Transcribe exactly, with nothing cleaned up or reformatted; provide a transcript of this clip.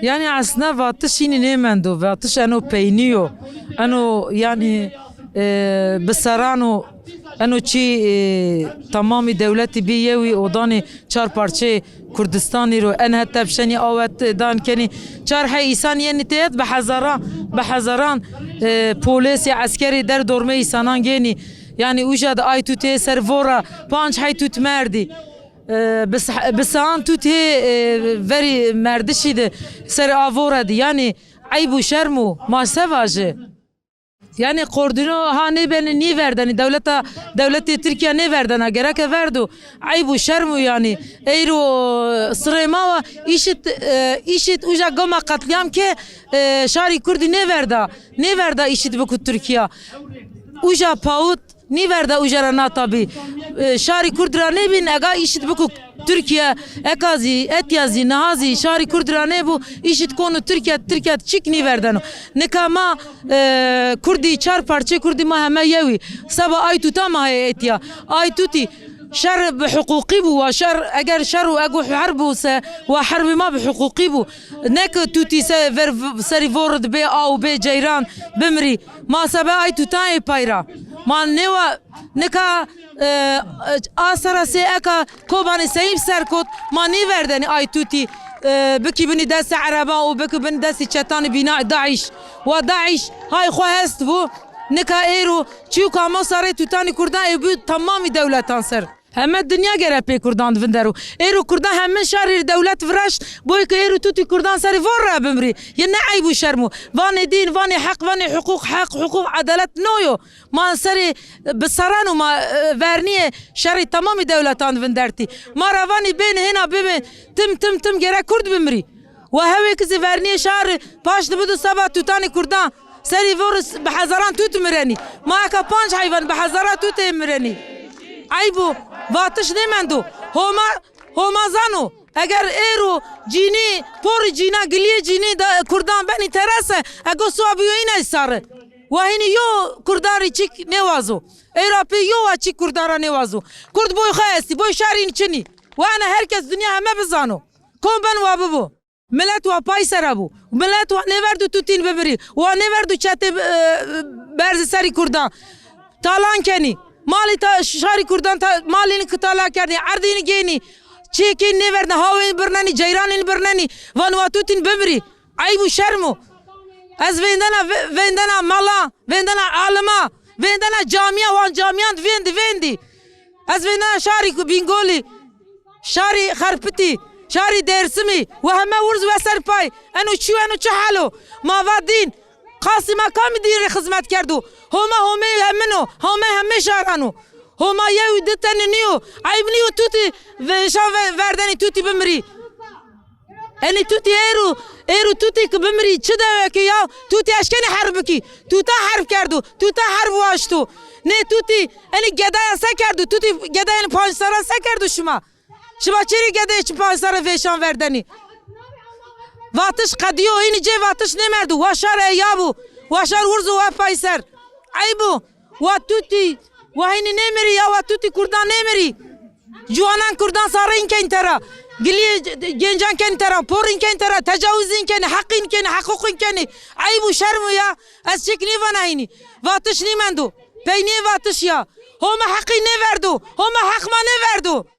Yanî aslında vatiş hînî nêmendo. Vatiş eno peynî yo. Eno yanî, e, bi serran o, eno çî, e, temamî dewletî bî yewî, o danî çar parçeyê Kurdistanî ro, en het tepşenî awet dan kenî. Çar hey îsan yenî têhet, bi hezaran, bi hezaran, e, polis ya eskerî der dormê îsanan gênî. Yanî uja de ay tut hê ser vora, panc hey tut merdî. E, bi se-, bi sehan tut hê, e, verî merdişî de ser a vora de. Yanî eyb û şerm o, ma se vajî? Yanî qordîno ha nêbenî, nêverdenî. Dewleta, dewletê Tirkîya nêverdena, gereke verdo. Eyb û şerm o yanî. Eyro sirê ma wa, îşit, e, îşit uja gama qetlîam ke, e, şarî kurdî nêverda. Nêverda îşit biku Tirkîya. Uja pawit nêverda, uja ra natabî. E, şarî kurd ra nêbîn, ega îşit biku Tirkîya, eka zî, etya zî, niha zî şarî kurd ra nêbû, îşit konu Tirkîya, Tirkîya çik nêverdeno. Nika ma, e, kurdî, çar parçê kurdî ma heme yewî. Seba ay tuta ma heye etya. Ay tutî şer bi huqûqî bû, wa şer, eger şer û ego herb bû se, wa herbê ma bi huqûqî bû. Ne ki tutî se ver, serî vor de bê aw, bê ceyran, bimirî. Ma sebe ay tutan ê pay ra. Ma nêwa nika, e, a sera sê eka Kobanê Seyîm ser kot, ma nêverdenî ay tutî, e, bikîbinî destê ereban û bikîbinî destê çetanê bîna DAIŞ. Wa DAIŞ hay xo hest bû. Nika êro çîyo kamo sarê tutanî kurdan ê bû temamî dewletan ser. Heme dinya gere pê kurdan di vindero. Êro kurdan hemin şarî rê dewlet viraşt, boy ke êro tutî kurdan serê vor ra bimirî. Yê ne eyb û şerm o? Vanê dîn, vanê heq, vanê huqûq, heq, huqûq, edalet no yo. Ma serê bi serran o ma, e, vernîyê şerê temamî dewletan di vindertî. Ma ra vanî bên hêna bibê tim, tim, tim gere kurd bimirî. Wa hewê ki zî vernîyê şarî paşt bido seba tutanê kurdan. Serî vor bi hezaran tut mirenî. Ma eka panc heyvan bi hezara tut ê mirenî. Eyb o, vatiş nêmendo. Homa, Homa zano. Eger êro cînî, porî cîna, gilîyê cînî de kurdan benî terese, ego siwa biyo îne sare. Wa hînî yo kurdan rê çik nêwazo. Êra pê yo wa çik kurdan ra nêwazo. Kurd boy xo estî, boy şarîn çinî. Wa ena her kes dinya heme bizano. Kom ben wa bibo. Milet wa pay sera bû. Milet wa nêverdo tutîn bimirî. Wa nêverdo çetê, e, berzî serî kurdan. Talan kenî. Malî ta-, şarî kurdan ta-, malîn ki tala kerdî. Erdîn gênî. Çîyêkî nêverdin. Hawên birnenî, ceyranîn birnenî. Van wa tutîn bimirî. Eyb û şerm o. Ez vêndena ve-, vêndena mala, vêndena alima, vêndena camîya, wan camîyan vêndî, vêndî. Ez vêndena şarî ku Bîngolî, şarî Xerpitî, şarî Dêrsimî, we heme wurz we ser pay. Eno çi yo, eno çi hal o? Ma va dîn. Qasî ma kamî dîn rê xizmet kerdo? Homa homê hemin o, homê hemê şaran o. Homa yew û di tenî nîyo. Eyb nîyo tutî ve-, şan ve-, verdenî tutî bimirî. Enî tutî êro, êro tutî ki bimirî, çi dewe ki ya, tutî eşkenî herb bikî. Tuta herb kerdo, tuta herb waşto. Nê tutî, enî gedaya se kerdo, tutî gedayên panc serran se kerdo şima? Şima çirî gedayê çi panc serre vêşan verdenî? Vatiş qedîyo, înî cê vatiş nêmerdo. Wa şar eya bû, wa şar wurzo wa pay ser. Eyb o. Wa tutî, wa hînî nêmirî ya, wa tutî kurdan nêmirî. Ciwanan kurdan sarîn kenî tera. Gilîyê c-, gencan kenî tera, porîn kenî tera, tecawuzîn kenî, heqîn kenî, heqûqîn kenî. Eyb û şerm o ya. Ez çik nîvana hînî. Vatiş nîmendo. Peynîyê vatiş ya. Homa heqî nêverdo. Homa heq ma nêverdo.